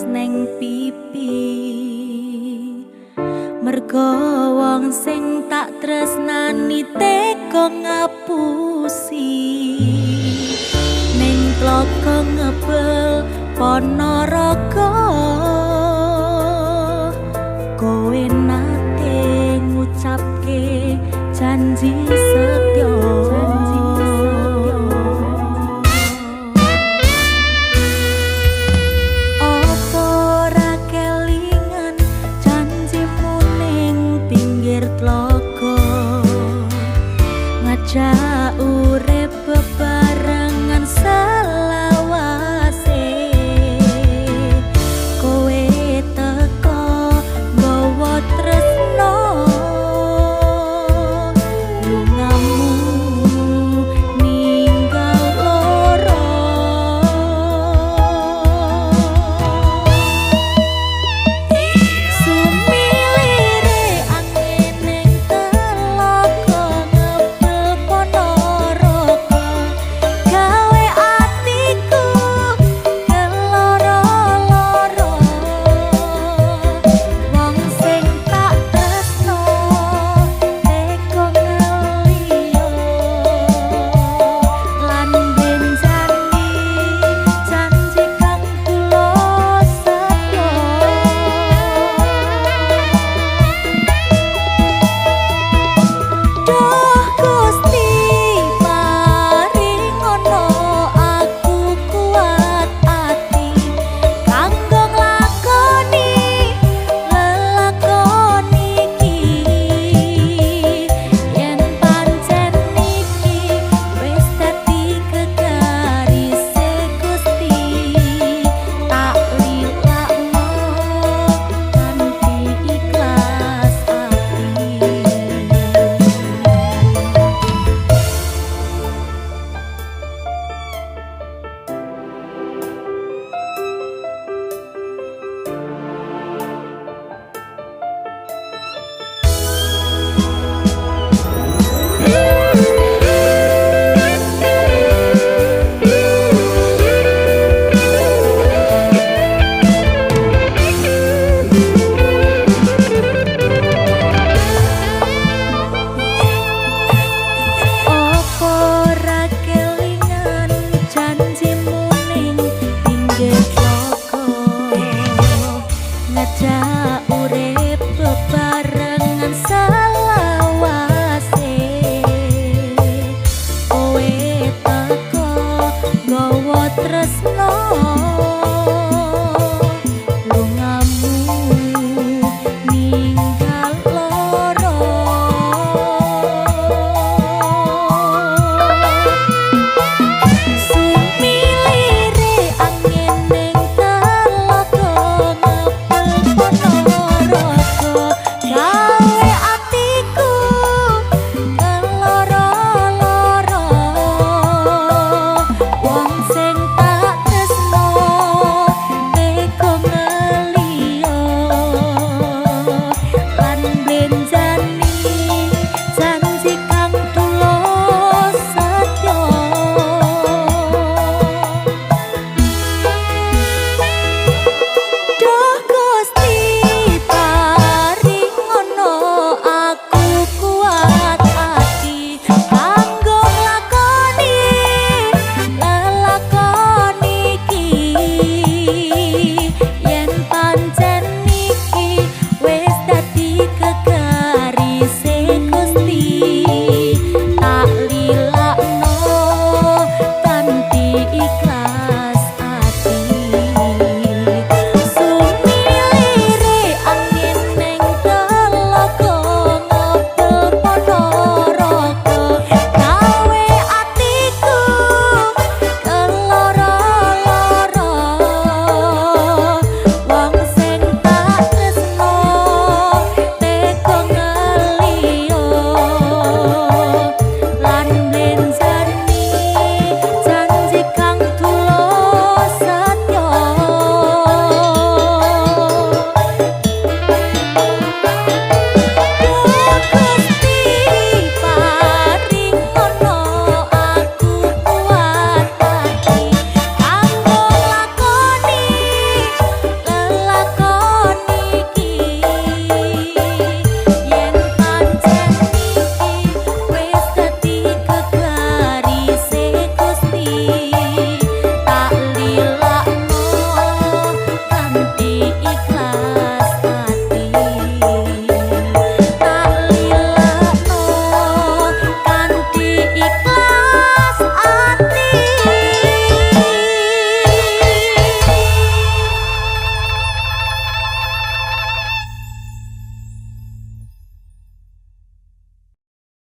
Nangis neng pipi, mergo wong sing tak tresnani tega ngapusi. Neng tlaga ngebel Ponorogo, kowe nate ngucapke janji setya. Ngajak urip bebarengan selawase, kowe teko nggawa tresno, lungamu ninggal loro. Sumilire angin ning telaga ngebel Ponorogo, gawe atiku keloro-loro. Wong sing tak tresno tega ngeliyo, lan benjani janji kang tulus setya. Duh Gusti paringono aku kuat ati kanggo nglakoni lelakon iki. Yen pancen iki wis dadi kegarise Gusti, tak lilakno kanthi ikhlas ati. Opo ora kelingan janjimu ning pinggir tlaga, ngajak urip bebarengan selawase, kowe teko nggawa tresno.